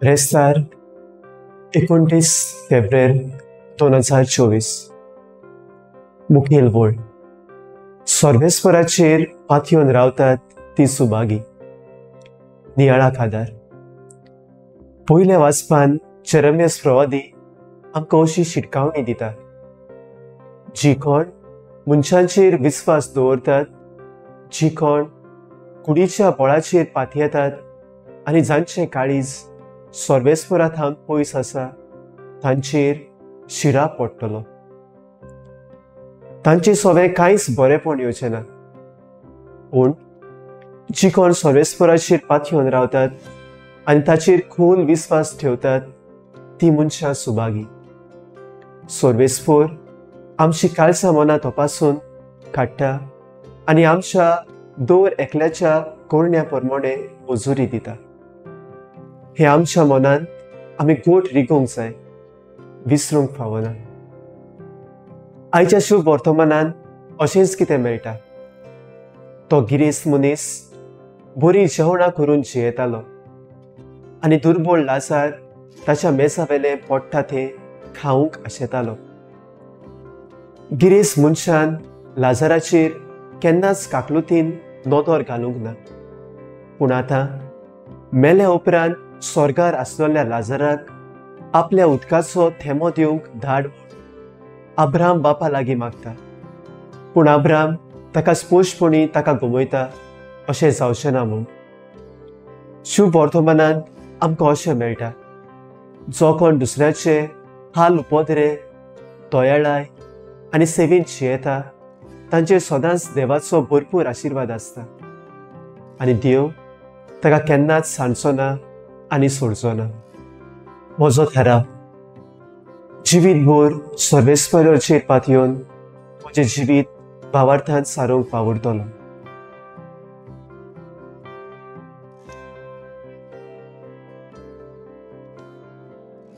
ब्रेस्तार 29 फेब्रेर 2024. मुखेल वळ सर्वेस्पराचेर पातयेवन रावतात ती सुभागी. नियाळाक आदार. पयल्या वाचपान जेरेमियास प्रवादी आमकां अशी शिटकावणी दिता, जी कोण मनशांचेर विस्वास दवरतात, जी कोण कुडीच्या बळाचेर पातयेतात आनी जांचें काळीज सर्वेस्परा थावन पयस आसा तांचेर शिरा पडटलो. तांचे सवें कांयच बरेंपण येवचें ना. पूण जी कोण सर्वेस्पराचेर पातयेवन रावतात आनी ताचेर खोल विस्वास ठेवतात ती मनशां सुभागी. सर्वेस्पर आमची काळसां मनां तपासून काडटा आनी आमच्या दर एकल्याच्या करण्या प्रमाणे मजुरी दिता. हे आमच्या मनांत आमी गोट रिगोवंक जाय, विसरूंक फावना. आयच्या शुभ वर्तमानान अशेंच कितें मेळटा. तो गिरेस्त मनीस बरी जेवणां करून जियेतालो आनी दुर्बळ लाजार ताच्या मेजा वेलें पडटा तें खावंक आशेतालो. गिरेस्त मनशान लाजाराचेर केन्नाच काकलुतीन नदर घालूंक ना. पूण आतां मेल्या उपरांत स्वर्गार आसलेल्या लाजाराक आपल्या उदकाचो थेंबो दिवंक धाड अब्राहम बापा लागीं मागता. पूण अब्राहम ताका स्पश्टपणी ताका गमयता अशें जावचें ना म्हूण. शुभ वर्तमानांत आमकां अशें मेळटा, जो कोण दुसऱ्याचे हाल उपद्रे दयाळाय आनी सेवेन जियेता तांचेर सदांच देवाचो भरपूर आशिर्वाद आसता आनी देव ताका केन्नाच सांडचो ना आनी सोडचो ना. म्हजो थाराव, जिवीतभर सर्वेस्पराचेर पातयेवन म्हजें जिवीत भावार्थान सारोवंक वावुरतलो.